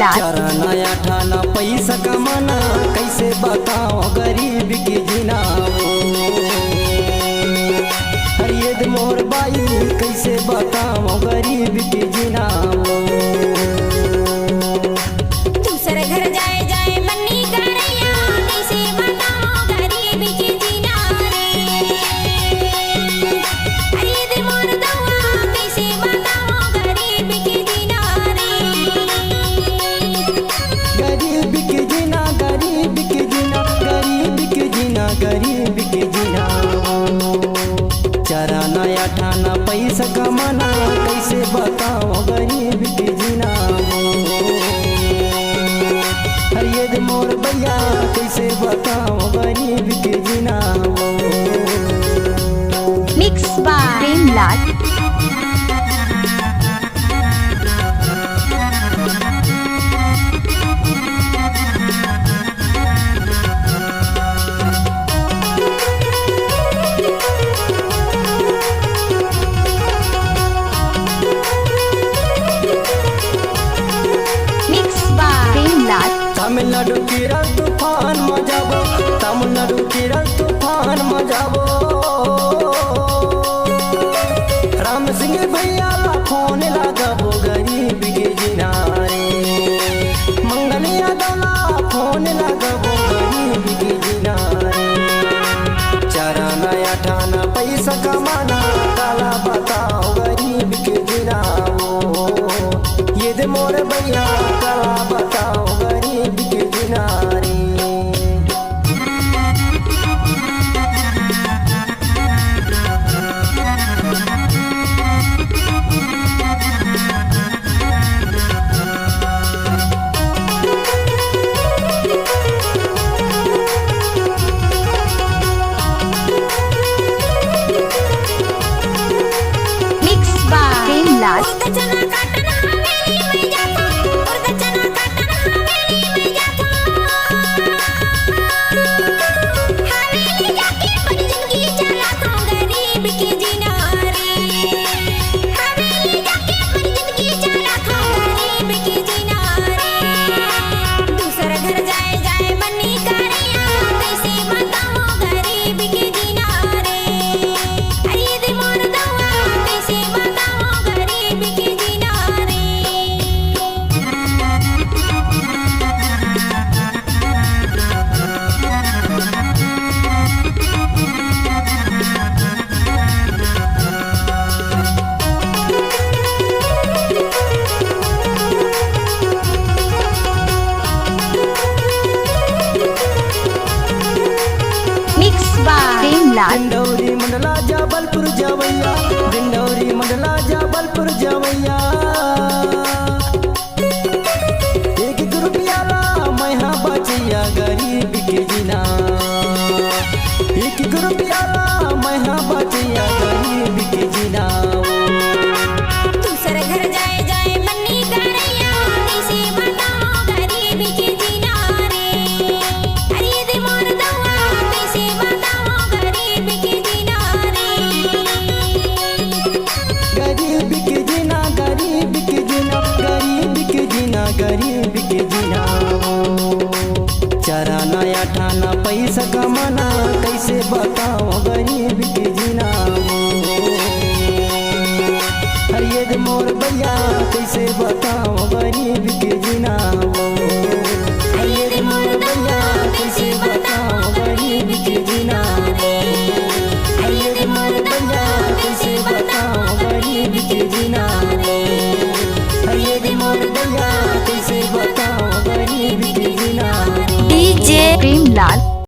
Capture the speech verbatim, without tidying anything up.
चार आना आठ आना पैसा कमाना, कइसे बतावंव गरीब के जीना वो। अरे ये दे मोर बाई, कइसे बतावंव गरीब के जीना वो। दूसर घर जाए जाए मन्नी करइया, कइसे बतावंव गरीब के जीना रे। अरे ये दे मोर दउआ, कइसे बतावंव गरीब के जीना रे। गरीब के जीना, गरीब के जीना, गरीब के जीना, गरीब के जीना। चार आना आठ आना पैसा कमाना, कइसे बतावंव गरीब के जीना वो। अरे ये दे मोर बइया, कइसे बतावंव गरीब के जीना वो। Mix by Premlal. Mix by Premlal. Tamil Nadu Kerala तूफान म जाबो, तमिलनाडु केरल तूफान म जाबो। राम सिंह भइया ला फोन लगाबो, गरीब के जीना रे। मंगल यादव ला फोन लगाबो, गरीब के जीना रे। चार आना आठ आना पैसा कमाना, काला बतावंव गरीब के जीना वो। ये दे मोर बइया, काला बतावंव गरीब के जीना रे। Mix by Premlal. Mix by Premlal. Dindori Mandla Jabalpur जवैया, Dindori Mandla Jabalpur जवैया। एक एक रुपया ला मैं हा बचैया गरीब के जीना। एक एक रुपया ला मैं हा बचैया गरीब के जीना। दूसर घर जाए जाए मन्नी करैया, कइसे बतावंव गरीब के जीना रे। अरे ये दे मोर दउआ, कइसे बतावंव गरीब के जीना रे। गरीब के जीना, गरीब के जीना, गरीब के जीना, गरीब के जीना। चार आना आठ आना पैसा कमाना, कइसे बतावंव गरीब के जीना। अरे ये दे मोर बइया, कइसे बतावंव गरीब के जीना। अरे ये दे मोर बइया, कइसे बतावंव गरीब के जीना। अरे ये दे मोर बइया, कइसे बतावंव गरीब के जीना। अरे ये दे मोर बइया, कइसे बतावंव गरीब के जीना। DJ प्रेमलाल।